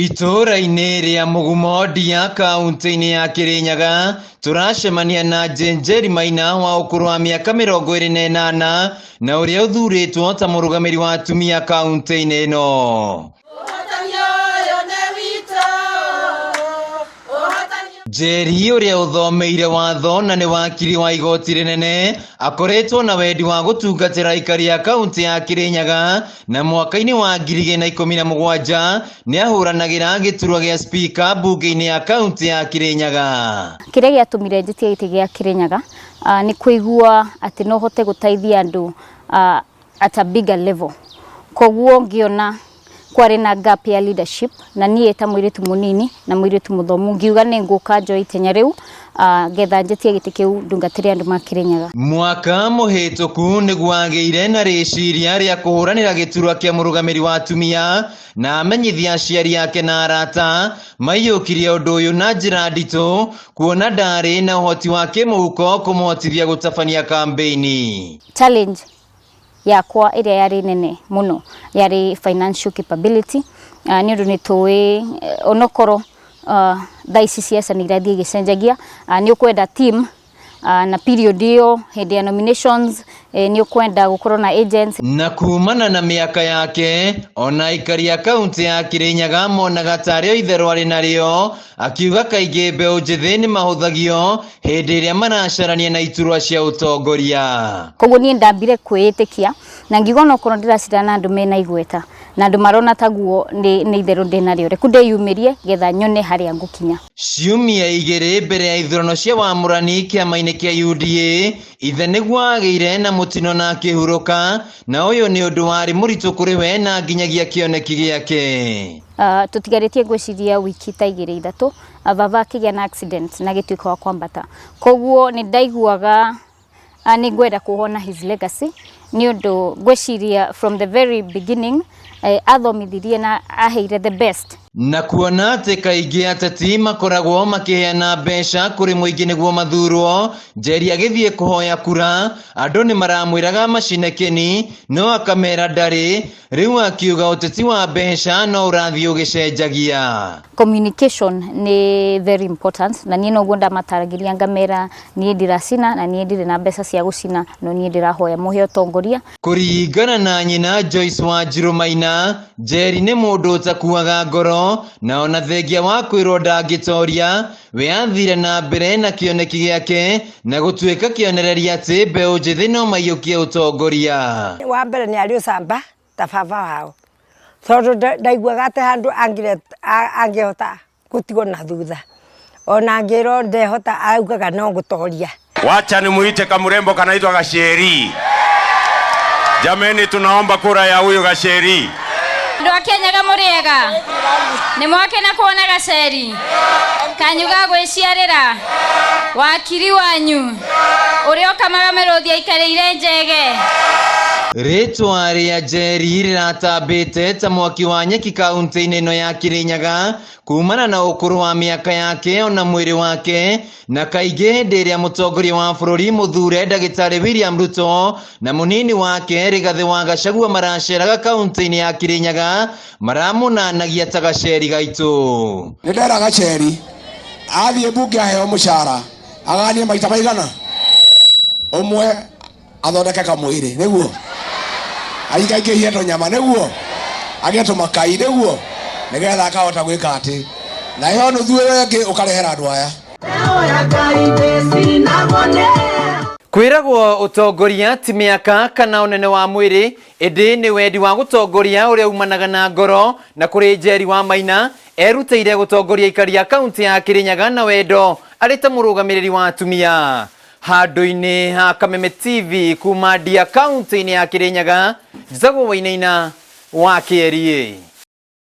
Itũũra-inĩ rĩa Mũgumo Ndia kaũntĩ-inĩ ya Kĩrĩnyaga tũracemania na Njeri Maina wa ũkũrũ wa mĩaka 28 na ũrĩa ũthurĩtwo ta mũrũgamĩri wa atumia kaũntĩ-inĩ ĩno. Njeri ũrĩa ũthomeire watho na nĩ wakiri wa igoti rĩnene akoretwo na wendi wa gũtungatĩra aikari a kaũntĩ ya Kĩrĩnyaga na mwaka-inĩ wa 2017 nĩ ahũranagĩra gĩturwa gĩa spika mbunge-inĩ ya kaũntĩ ya Kĩrĩnyaga. Kĩrĩa gĩatũmire njĩtie gĩtĩ gĩa Kĩrĩnyaga nĩ kũigua atĩ no hote gũteithia andũ at a bigger level. Koguo ngĩona kwarĩ na gap ya leadership na niĩ ta mũirĩtu mũnini na mũirĩtu mũthomu ngiuga nĩ ngũka njoe itenya rĩu getha njĩtie gĩtĩ kĩu ndungatĩre andũ ma Kĩrĩnyaga. Mwaka mũhĩtũku nĩguo agĩire na rĩciria rĩa kũhũranĩra gĩturwa kĩa mũrũgamĩri wa atumia na amenyithia aciari ake na arata maiyũkirie ũndũ ũyũ na njĩra nditũ kuona ndarĩ na ũhoti wa kĩmũhuko kũmũhotithia gũtabania kambĩini. Challenge yakwa ĩrĩa yarĩ nene mũno yarĩ financial capability, nĩ ũndũ nĩ tũĩ onokorwo thaa ici ciaca nĩ irathiĩ igĩcenjagia, nĩ ũkwenda team, na period ĩyo hĩndĩ ya nominations nĩ ũkwenda gũkorwo na agents. Na kumana na mĩaka yake ona aikari a kaũntĩ ya Kĩrĩnyaga monaga tarĩ o itherũ arĩ narĩo, akiuga kaingĩ mbeũ njĩthĩ nĩ mahũthagio hĩndĩ ĩrĩa maracarania na iturwa cia ũtongoria. Koguo niĩ ndambire kwĩĩtĩkia na ngiuga onokorwo ndĩracindana na andũ mena igweta na andũ marona taguo nĩ itherũ ndĩnarĩo, reku ndĩyumĩrie getha nyone harĩa ngũkinya. Ciumia igĩrĩ mbere ya ithurano cia wamũrani kĩama-inĩ kĩa UDA, ithe nĩguo agĩire na mũtino na akĩhurũka, na ũyũ nĩ ũndũ warĩ mũritũ kũrĩ we na nginyagia kĩoneki gĩake. Tũtigarĩtie ngwĩciria wiki ta igĩrĩ ithatũ, baba akĩgĩa na accident na agĩtuĩka wa kwambata. Koguo nĩ ndaiguaga nĩ ngwenda kũhona his legacy nĩ ũndũ ngwĩciria from the very beginning athomithirie na aheire the best. Na kuona atĩ kaingĩ ateti makoragwo makĩheana mbeca kũrĩ mũingĩ nĩguo mathurwo, Njeri agĩthiĩ kũhoya kura, andũ nĩ maramwĩraga macine kĩni, no akamera ndarĩ, rĩu akiuga ũteti wa mbeca no ũrathiĩ ũgĩcenjagia. Communication nĩ very important na niĩ noguo ndamataragĩria ngamera niĩ ndiracina na niĩ ndirĩ na mbeca cia gũcina no niĩ ndĩrahoya mũhe ũtongoria. Kũringana na nyina Joyce Wanjiru Maina, Njeri nĩ mũndũ ũtakuaga ngoro na ona thengia wa kwĩrwo ndangĩtoria, we athire na mbere na kĩoneki gĩake na gũtuĩka kĩonereria atĩ mbeũ njĩthĩ no maiyũkie ũtongoria. Wa mbere nĩ arĩ ũcamba ta baba wao tondũ ndaiguaga atĩ handũ angĩhota gũtigwo na thutha, ona angĩrwo ndehota augaga no ngũtoria. Wacha nimuite kamurembo kanaitwa Gacheri. Jameni, tunaomba kura ya huyu Gacheri. Andũ a Kĩanyaga mũrĩega? Nĩ mwakena kuona Gacheri? Kanyu ga gwĩciarĩra? Wakiri wanyu ũrĩa ũkamaga mĩrũthi aikarĩire njege? Rĩtwa rĩa Njeri rĩratambĩte ta mwaki wa nyeki kaũntĩ-inĩ ĩno ya Kĩrĩnyaga kumana na ũkũrũ wa mĩaka yake ona mwĩrĩ wake, na kaingĩ hĩndĩ ĩrĩa mũtongoria wa bũrũri mũthure ndagĩtarĩ William Ruto na mũnini wake Rigathĩ wa Gachagua maraceraga kaũntĩ-inĩ ya Kĩrĩnyaga maramũnanagia ta Gacheri gaitũ. Nĩ ndera Gacheri athiĩ mbunge aheo mũcara aganie maita maigana ũmwe athondeke kamwĩrĩ nĩguo aingaingĩhie tũnyama nĩguo agĩe tũmakai nĩguo nĩgetha akahota gwĩka atĩ na ĩyo nuthu ĩyo ĩngĩ ũkarehera andũ aya. Kwĩragwo ũtongoria ti mĩaka kana ũnene wa mwĩrĩ, ĩndĩ nĩ wendi wa gũtongoria ũrĩa umanaga na ngoro, na kũrĩ Njeri wa Maina erutĩire gũtongoria aikari a kaũntĩ ya Kĩrĩnyaga na wendo arĩ ta mũrũgamĩrĩri wa atumia. Handũ-inĩ ha Kameme TV kuma Ndia kaũntĩ-inĩ ya Kĩrĩnyaga, njĩtagwo Wainaina wa Kĩeriĩ.